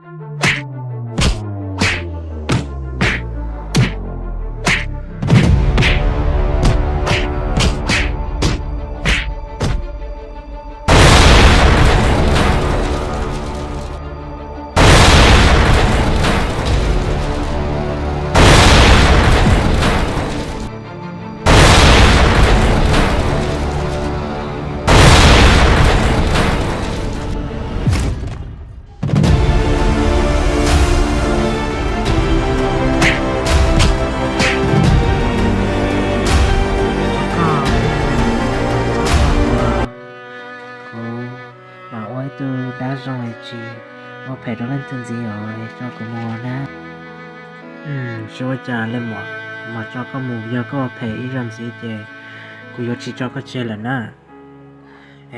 Kuv mam ua ib tug dab zoo es tsis ua phem rau leej twg ntxiv os, es tso kuv mus na. Tsis ua cas li muam, kuv mam tso koj mus, yog koj ua phem ib zaug ntxiv ces kuv yuav tsis tso koj tseg lawm na.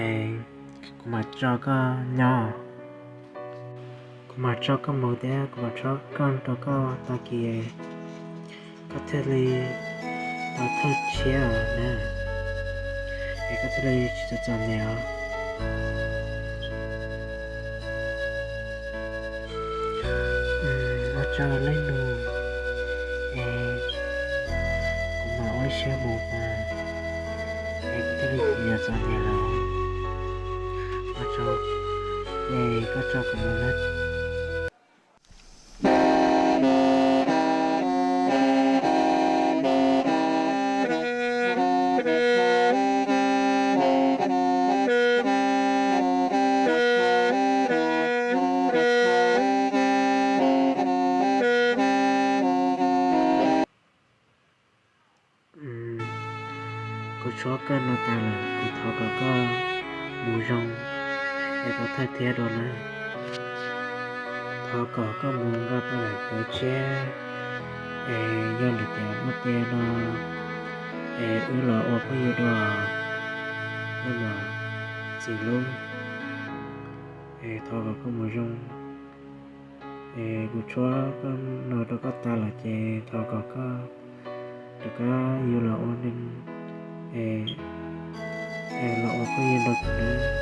Es kuv mam tso koj nyob, kuv mam tso koj mus thiab kuv mam tso koj rau koj tag kis, koj thiaj li tau thawj tshiab na, es koj thiaj li tsis txom txom nyem os. Ua tsaug leej nus, es kuv mam ua ib siab mus mas, es kuv thiaj li tsis txom nyem lawm. Ua tsaug, es koj tso kuv mus na. Kuv tshuab koj no tas lawm, kuv thov kom koj mus zoo, es kuv thawj thiab dua na. Thov kom koj mus nqa tau lawm cov tshiab, es yog lawm tias muaj tiag no, es wb los ua phooj ywg dua, nej mas txiv hlub, es thov kom koj mus zoo. Es kuv tshuab koj no rau koj tas lawm ces thov kom koj rov qab yuav los ua neeg, es los ua phooj ywg nrog kuv na.